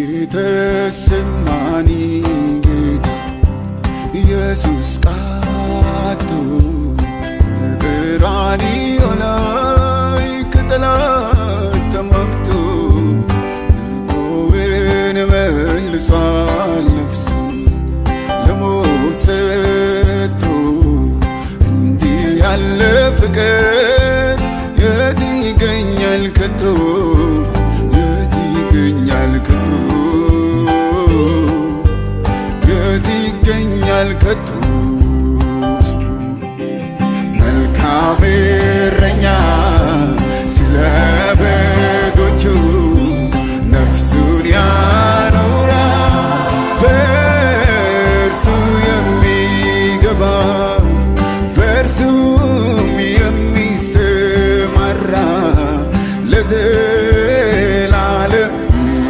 ጌቴሴማኒ ጌታ ኢየሱስ ቃቶ በቀራንዮ ላይ ከጠላት ተሟግቶ ምርኮውን መልሷል።